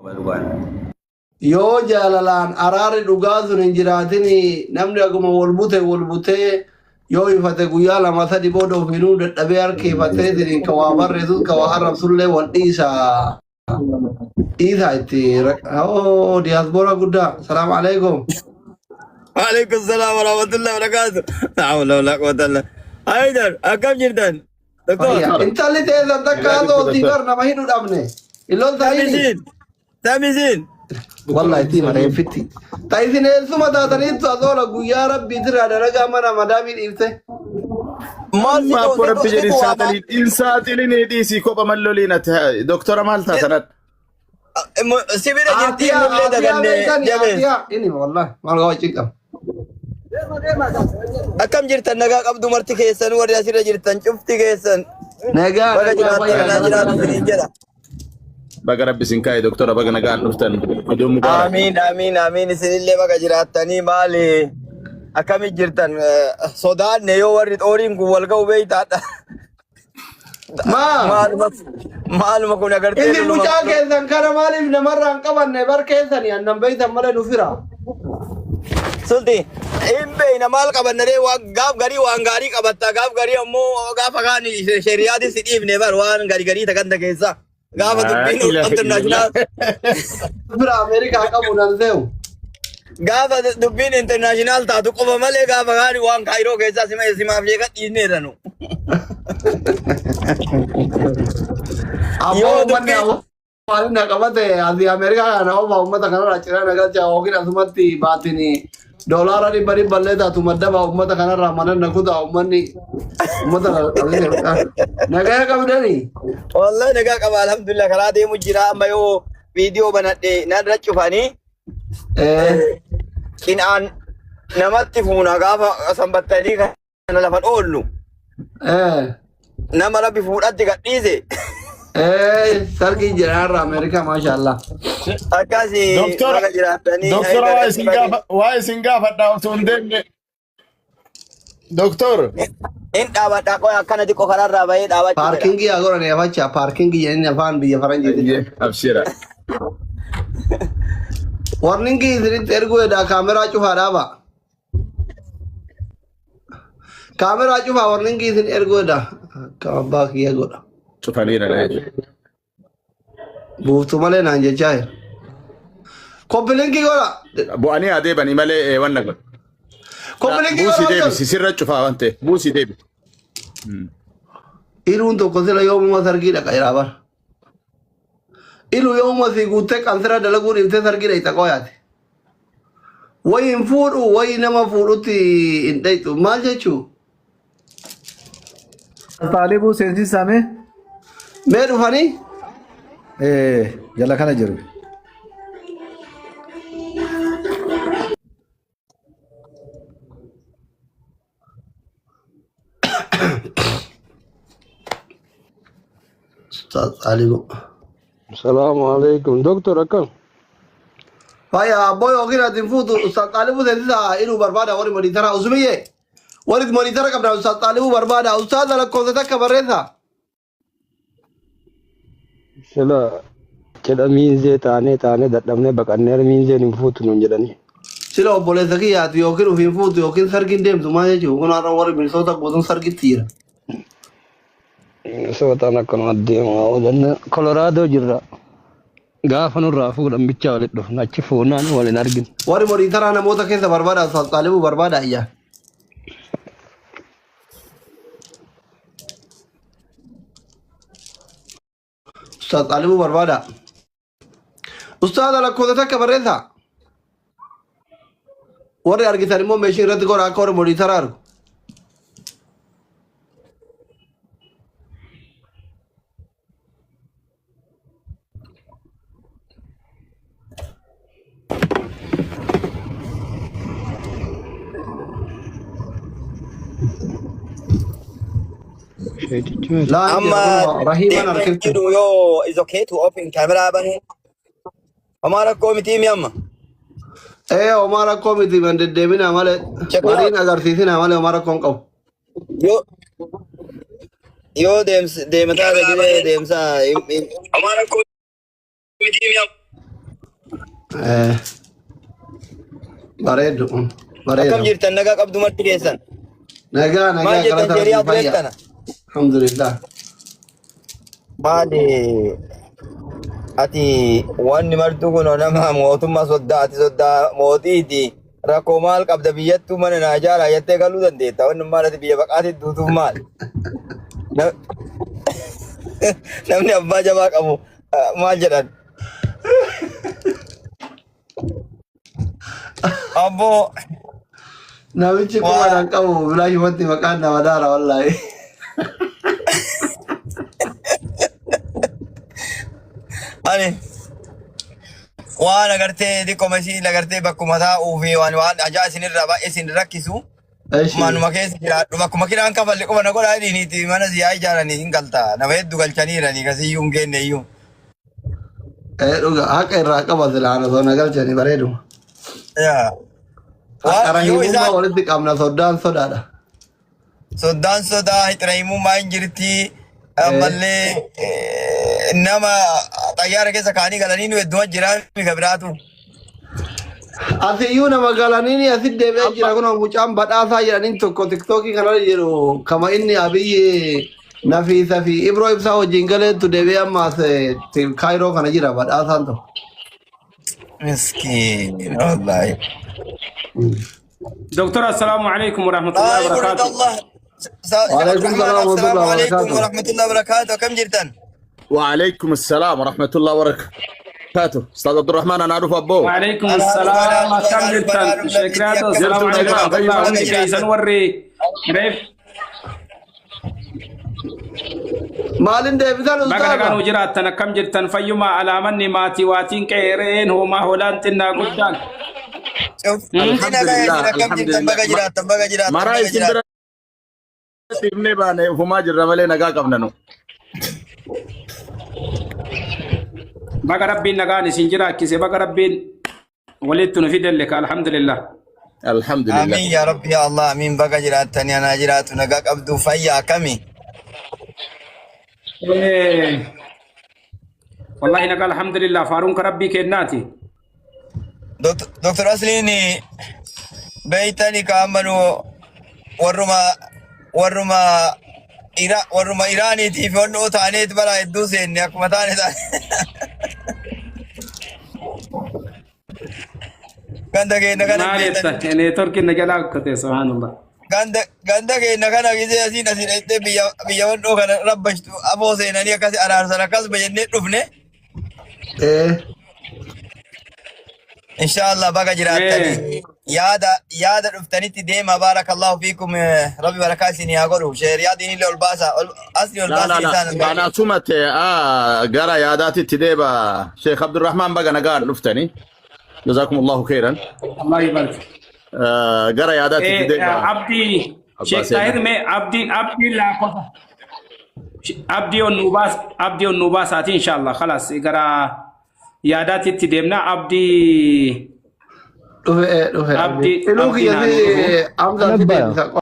Dhugaan. Yoo jaalalaan araarri dhugaa sun hin jiraatin namni akkuma wal bute wal butee yoo ifate guyyaa lama sadi booda ofiinuu dadhabee harka ifatee siniin ka waa barreessus ka waa arrabsullee wal dhiisa. Dhiisa itti oo diyaaspoora guddaa salaam alaikum. Waalaikum salaam warahmatullahi wabarakatuh. La hawla wala quwwata illa. Haydar, akkam jirtan? Doktor. Fayya. Intalli teessan takka haasoo bar nama hidhu dhabne. Illoon ta'ini. Tamisiin. Tamisiin. Wallahi itti hima reeffitti. Ta isin eessuma taataniittu asoola guyyaa rabbii sirraa dalagaa mana madaamii dhiifte. Maal Amma situ abbo situ rabbi jedhi situ waama. saaxilii hin saaxilinii dhiisii kopha malloliin ati doktora maal taatanadha. Si bira jirtii Aafiyaa nullee aafiyaa daganne beektani jabee. aafiyaa inni wallahi maal qaba cinqam. Akkam jirtan nagaa qabdu marti keessan warri asirra jirtan cufti keessan. Nagaa Baga nagaa jiraattan fayyaa naa jiraatu galata. isiniin jedha. Baga rabbi isin kaa'e doktora baga nagaan dhuftan. Iddoo mubaarak. Amiin amiin amiin isinillee baga jiraattanii maali akkamit jirtan sodaanne yoo warri xooriin kun wal ga'u beeytaadha. Maa Maaluma maaluma kun agartee isin loluma mucaa keessan kana maaliif namarraa hin qabanne bar keessanii annan beeytan malee nu fira. Sulti hin beeyna maal qabanna ree waan gaaf garii waan gaarii qabatta gaaf garii ammoo gaafa kaan sheriyaati si dhiifne bar waan gari garii takanta keessa gaafa Laa dubbiin ilaaha international illallah. Fira Ameerikaa qabu nan se'u. Gaafa dubbiin international taatu qofa malee gaafa kaan waan kaayiroo keessaa sima simaaf jeeqa dhiisneerra nu. Abboo Yoo uummanni dubbiin awwaalin na qabate asii Ameerikaa kana ofa uummata kanarraa ciraa na galcha yookiin asumatti baatini doolaara dhibba dhibba illee taatu maddaba uummata kanarraa mana na kutaa uummanni uummata kana qabee nagaya qabdanii. Wallahi nagaa qaba alhamdulillah karaa deemu jira amma yoo viidiyoo banadhe narra cufanii Cinaan namatti fuuna gaafa sanbattanii kana lafa dhoollu. Nama rabbi fuudhatti gadhiise. Sargii jira har'a Ameerikaa maashaallah. Akkasi Doktora baga jiraattanii doktora haydar waa isin gaafa waa isin gaafadha osoo hin deemne. Doktor hin dhaabadha qoy akkana xiqqoo karaarraa bahee dhaabachuu fedha. Paarkingii haa godhani afacha paarkingii jedhanii afaan biyya faranjiitiin. Ayyee, abshira. Warningii isinitti erguu edaa kaameraa cufaa dhaaba. Kaameraa cufaa warningii isin erguu edaa. Akka abbaa kiyya godha. Cufaniira. Buuftu malee naan jechaa jira. Koppilinkii godha. Bu'anii haa deebanii malee wanna godhu. Koppilinkii Buusii godha. deebisi sirra cufaa waan ta'eef buusii deebisi. Iluun tokko sila yoomuma sargii dhaqa jira bara. Ilu yoomuma sii guuttee qansira dalaguu dhiiftee sargii dhaqxa qoyaati. Wayi hin fuudhu wayi nama fuudhutti hin dhaqxu maal jechuu? Xaalibuu seensisaa mee? Mee dhufanii? Eh, jala kana jiru. Ustaz Xaalibuu. Salaamu alaikum. Doktor akkam? Faya abboo yookiin ati hin fuutu Ustaz Xaalibuu seensisaa iluu barbaada warri moniitara usumiyyee. Warri moniitara qabda Ustaz Xaalibuu barbaada. Ustaaza lakkoofsa takka barreessaa. Sila cidha miinzee taanee taanee dadhabnee baqannee miinzeen hin fuutu nuun jedhanii. Sila obboleessa kiyyaati yookiin ofiin fuutu yookiin sargiin deemtu maal jechuun kun har'a warri Minisoota guutuun sargitti jira. Minnesootaan akkanuma deemaa oolan. Koloraadoo jirra. Gaafa nurraa fuudhan bichaa walitti dhufna achi fuunaan wal hin arginu. Warri moniitaraa namoota keessa barbaada Ustaz Xaalibuu barbaada ayyaa. Ustaaz Xaalibuu barbaada. Ustaaza lakkoofsa takka barreessaa. Warri argitan immoo meeshaa irratti godha akka warri moniitara argu. Sheetichi maal? Laan Amma jira kunoo rahiiman deemee harkifte. jedhu yoo is okay to open camera banuu. Homaa rakkoo mitii mi amma? Ee homaa rakkoo miti man deddeebinaa malee Check it out. mariin agarsiisinaa malee homaa rakkoo hin qabu. Yoo yoo deemsa deemataa gadi deemsa. Homaa rakkoo mitii mi amma? Eh, Bareedu. Akkam Bareedu. jirtan nagaa qabdu marti keessan. Nagaa Maal nagaa jettan galata jeeriyaa rabbii fayya. buleettana? Alhamdulillah. Maali ati wanni martuu kun nama mootummaa soddaa ati soddaa mootiiti rakkoo maal qabda biyyattuu mana naa ijaaraa jettee galuu dandeetta wanni maal ati biyya baqaatti duutuuf maal? Namni abbaa jabaa qabu maal jedhan? Abboo Namichi quba waa nan qabu bilaashumatti maqaan nama daara wallaahi. Ani waan agartee xiqqooma isiin agartee bakkuma taa'uu fi waan waan ajaa isinirraa baay'ee isin rakkisu Eshi. manuma keessa jiraadhu bakkuma kiraan kafalle qofa na godhaa jedhiiniiti mana siyaa ijaaranii hin galta nama hedduu galchaniiranii kasiyyuu hin geenne iyyuu. Eh dhuga haqa irraa qaba silaan osoo na galchanii bareeduma. Yaa. Haqa Waan yoo rahiimummaa isaan walitti qabna soddaan sodaadha. Soddaan sodaa hixiraahimummaa hin jirti. Ammallee nama xayyaara keessa kaanii galanii nu hedduma jira ka biraatu. Asiyyuu nama galaniin asit deebi'ee jira kun mucaan badhaasaa jedhaniin tokko tiktookii kanarra jiru kama inni Abiyyi Nafiisa fi Ibroo Ibsaa wajjin galeettu deebi'ee ammaas Kaayiroo kana jira badhaasaan tokko. Miskiin wallaahi. Doktor, assalaamu alaikum warahmatullahi Ay, wabarakatuh. Allah. Waalaikum salaam Assalamu warahmatullahi alaikum wabarakatuh. warahmatullahi wabarakatuh. Akkam jirtan? وعليكم السلام ورحمة الله وبركاته أستاذ عبد الرحمن أنا أعرف أبو وعليكم Anaa dhufa, السلام anaa dhufa, akkam anaa dhufa, jirtan anaa dhufa. Sheekh Riyaad Akkam assalaamu jirtu alaikum nagaa warahmatullahi fayyuma hundi keessan warri reef Maalin deebisan baga ustaaza? nagaan nu jiraattan akkam jirtan fayyuma alaamanni maatii waatiin qeereen hoomaa hoolaan xinnaa guddaan Cufti nagaa الحمد لله isin akkam الحمد jirtan لله baga jiraattan baga jiraattan maraa baga isin jiraattan. bira dhiibnee baane ufumaa jirra malee nagaa qabna nu. Baga rabbiin nagaan isin jiraachise baga rabbiin walitti nu fidelle ka alhamdulillah. Alhamdulillah. Amiin yaa Rabbi yaa Allah amiin baga jiraattanii anaa jiraatu nagaa qabdu fayya akkami? Wallahi nagaa alhamdulillah faaruun ka rabbii kennaati. Dr. Asliin beeytani ka amma nu warruma Ira warruma Iraaniitiif wannoo taaneet bara hedduu seenne akkuma taane taane. Ganda keenya kana Maal beeytani. jetta neetworkiin na jalaa kukkate subhaanallah. Ganda keenya kana gisee asiin asii dhaqxee biyya wannoo kana rabbashtu afoo seenanii akkas araarsan akkas jennee dhufne. Inshallah baga jiraattanii yaada dhuftanitti deema baarakallahu fiikum rabbi barakaa isin haa godhu sheeriyaa diinillee ol baasa asli ol La la baasa la isaan kana sumate gara yaadaatitti deeba Sheekh Abdurrahman baga nagaan dhuftani جزاكم الله خيرا. Allah yubarik. Gara yaadaatitti deeba Abdii Abbaa Sheekh seenaa. Tahir mee abdiin lakkoofsa abdii on nuu baasaati inshallah خلاص gara yaadaatitti deemna abdii Dhufe dhufe. Abdii Iluu abdii kiyya naa si dhufu. Hamzaan si Nabba. deebisa.